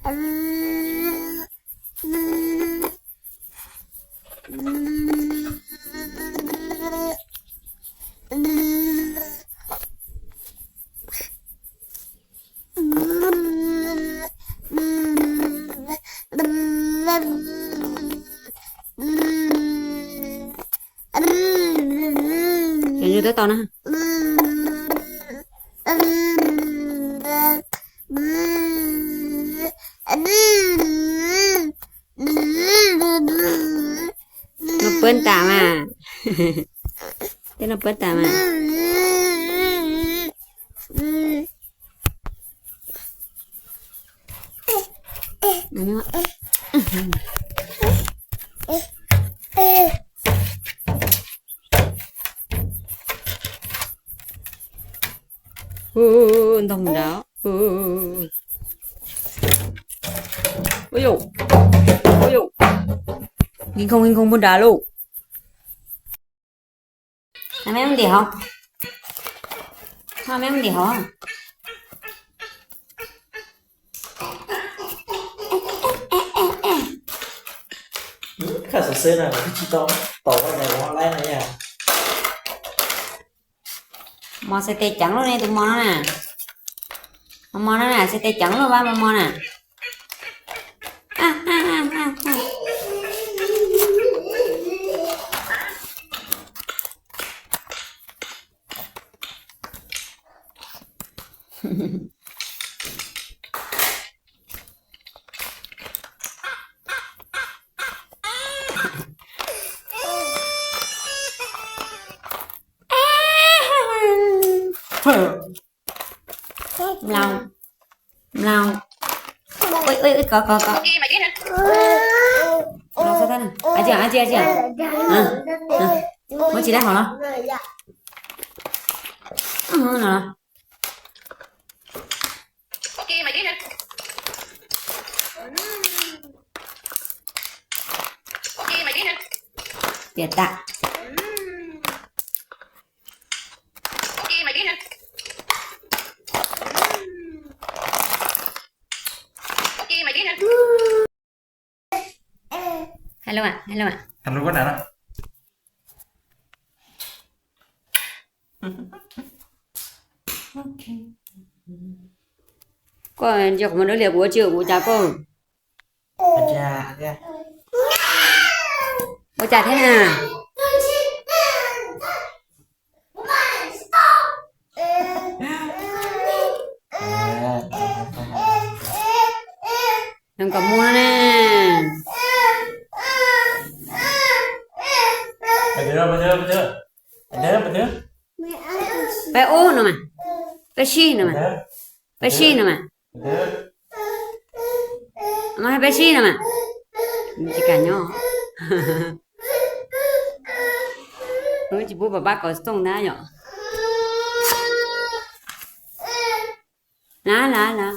Cov nyuj twb tau na. Noj puab tas mas. Tib noj puab tas mas. Ntog nrad. Ua yau, ua yau, nki nkoog nki nkoog puag nrad lauj. Meb ua ntim hov, meb ua ntim hov. Khaj xav xeb na, tsis tau tau ua laib na yog. Mos xais tes ceev luaj ne, tus mos no na. Mos mos no na, xais tes ceev luaj, vaj mos mos na. Mlaus, mlaus. Ui, ui, ui, kov, kov, kov. Mlaus, txhob thab na. Muab tsis dab hov los? No los. Piam tas. Hello, hello. Koj ntsia qhov muag dawb lias kuv ua tsi kuv cas koj. Ua cas thiab na? Nws kom muag na. Peb ub no mas. Peb sib no mas. Peb sib no mas. Mas peb sib no mas. Tsis kam nyob. Wb tsis pub pab pab kom xoo na yom. Lab lab lab.